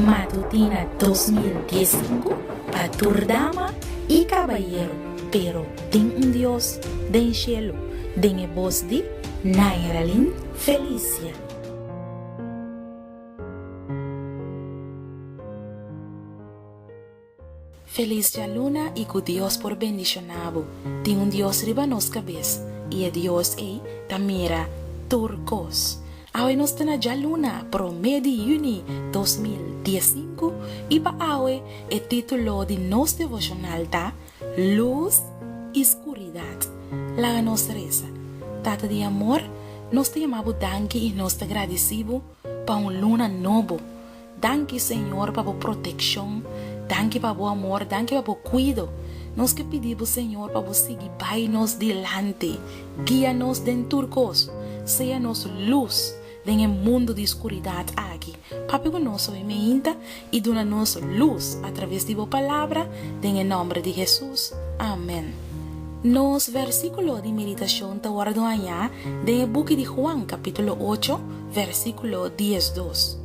Matutina 2015 pa tur dama i kabayero, pero tin un Dios den shelu, den e bos di Nairalyn Felicia. Felis djaluna i ku Dios por bendishoná bo. Tin un Dios riba nos kabes i e Dios ei ta mira tur kos. Awe nos ta na djaluna promé di yüni 2015 i pa awe e título di nos devoshonal ta Lus i Skuridat. Laga nos resa. Tata di amor, nos ta yama bo danki i nos ta gradisí bo pa un luna nobo. Danki Señor pa bo protekshon, danki pa bo amor, danki pa bo kuido. Nos ke pidi bo Señor pa bo sigui bai nos dilanti, guia nos den tur kos, sea nos lus den e mundu di skuridat aki. Papia ku nos hoy meinta i duna nos lus atraves di bo palabra den e nòmber di Hesus. Amen. Nos vèrsikulo di meditashon ta wòrdu hañá den e buki di Juan kapítulo ocho vèrsikulo diesdos.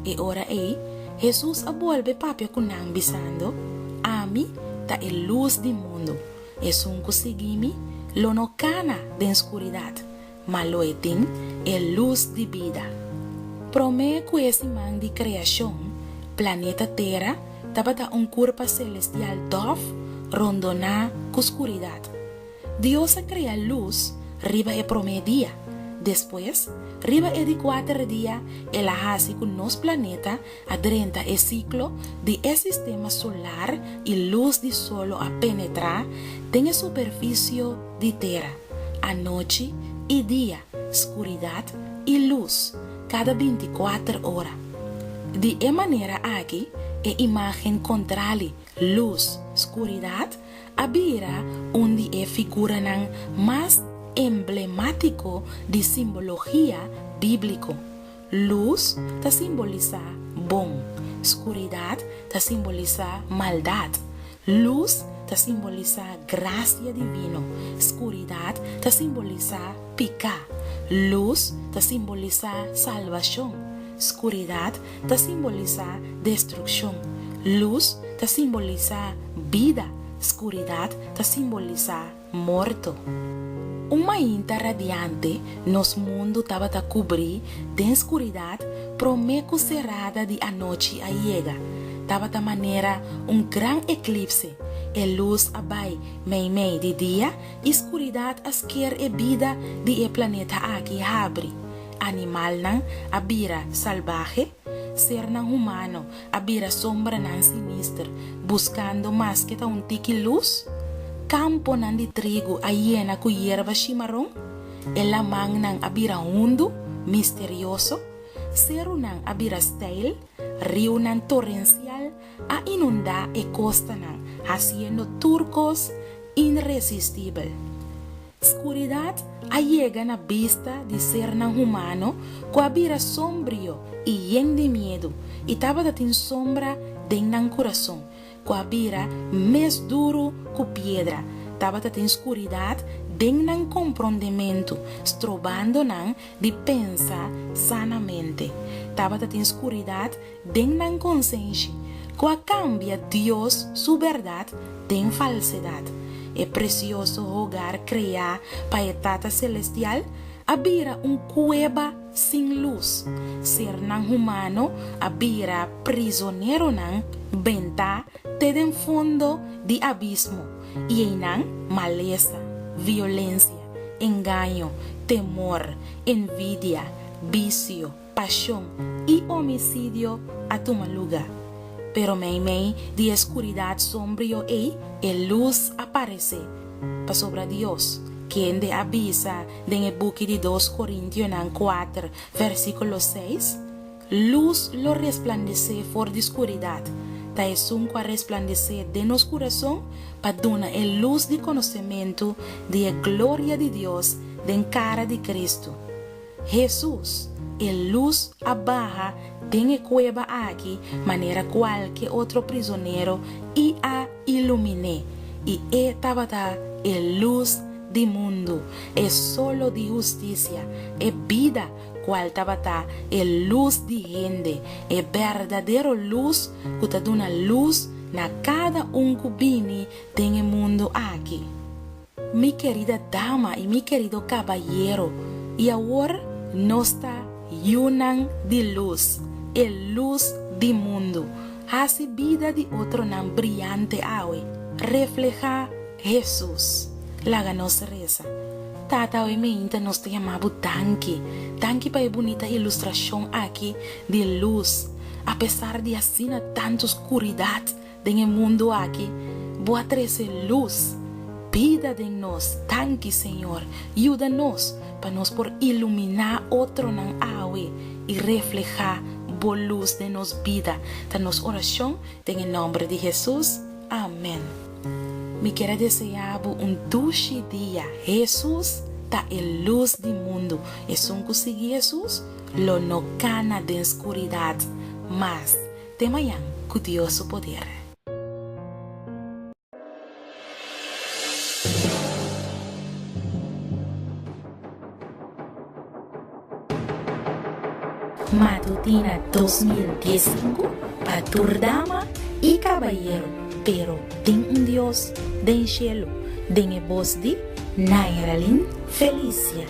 E ora ei, Hesus a bolbe papia ku nan, bisando, Ami ta e lus di mundu. Esun ku sigui mi lo no kana den skuridat, ma lo e tin e lus di bida. Promé ku e siman di kreashon, planeta Tera tabata un kurpa selestial dòf rondoná ku skuridat. Dios a krea lus riba e promé dia. Despues, riba e di kuater dia, el a hasi ku nos planeta a drenta e siklo di e sistema solar i lus di solo a penetrá den e superfisio di tera. Anochi i dia, skuridat i lus, kada bintikuater ora. Di e manera aki, e imágen kontrali lus, skuridat, a bira un di e figuranan mas emblemátiko di simbologia bíbliko. Lus ta simbolisá bon, skuridat ta simbolisá maldat. Lus ta simbolisá grasia divino, skuridat ta simbolisá piká. Lus ta simbolisá salbashon, skuridat ta simbolisá destrukshon. Lus ta simbolisá bida, skuridat ta simbolisá morto. Un mainta radiante nos mundu tabata kubrí den skuridat promé ku serada di anochi a yega. Tabata manera un gran eklipse, e lus a bai meimei di dia i skuridat a sker e bida di e planeta aki habri. Animalnan a bira salbahe, sernan humano a bira sombranan sinister buskando maske ta un tiki lus, kamponan di trigu a yena ku yerba shimaron, e lamannan a bira hundu, misterioso, serunan a bira steil, riunan torensial a inundá e kostanan, hasiendo tur kos inresistibel. Skuridat a yega na bista di sernan humano ku a bira sombrio i yen di miedu i tabata tin sombra den nan kurason ku a bira mes duru ku piedra. Tabata tin skuridat den nan komprondementu, strobando nan di pensa sanamente. Tabata tin skuridat den nan konsenshi ku a kambia Dios su bèrdat den falsedat. E presioso hogar kreá pa e Tata Selestial a bira un kueba sin lus. Sernan humano a bira prizoneronan bentá te den fondo di abismo, i einan malesa, violensia, engaño, temor, envidia, bisio, pashon i homicidio a tuma luga. Pero meimei di e skuridat sombrio ei, e lus a paresé. Pasobra Dios, kende a bisa den e buki di Dos Korintionan kuater, versíkulo seis, Lus lo resplandesé for di skuridat, ta esun ku a resplandesé den nos kurason pa duna e lus di konosementu di e gloria di Dios den kara di Kristu. Hesus, e lus a baha den e kueba aki manera kualke otro prizonero i a ilumin'é, i e tabata e lus. di mundu, e solo di hustisia, e bida kual tabata e lus di hende, e berdadero lus ku ta duna lus na kada un ku bini den e mundu aki. Mi kerida dama i mi kerido kabayero, i awor nos ta yunan di lus, e lus di mundu. Hasi bida di otronan briante awe. Reflehá Hesus. Laga nos resa. Tata, awe meinta nos ta yama bo danki. Danki pa e bunita ilustrashon aki di lus. Apesar di asina tantu skuridat den e mundu aki, bo a trese lus, bida den nos. Danki, Señor. Yuda nos pa nos por iluminá otronan awe i reflehá bo lus den nos bida. Ta nos orashon den e nòmber di Hesus. Amen. Mi kier a deseá bo un dushi dia. Hesus ta e lus di mundu. Esun ku sigui Hesus lo no kana den skuridat mas. Te mañan ku Dios su poder. Matutina 2015 pa tur dama y cabayero, pero tin un Dios den cielo, den e bos di Nairalyn Felicia.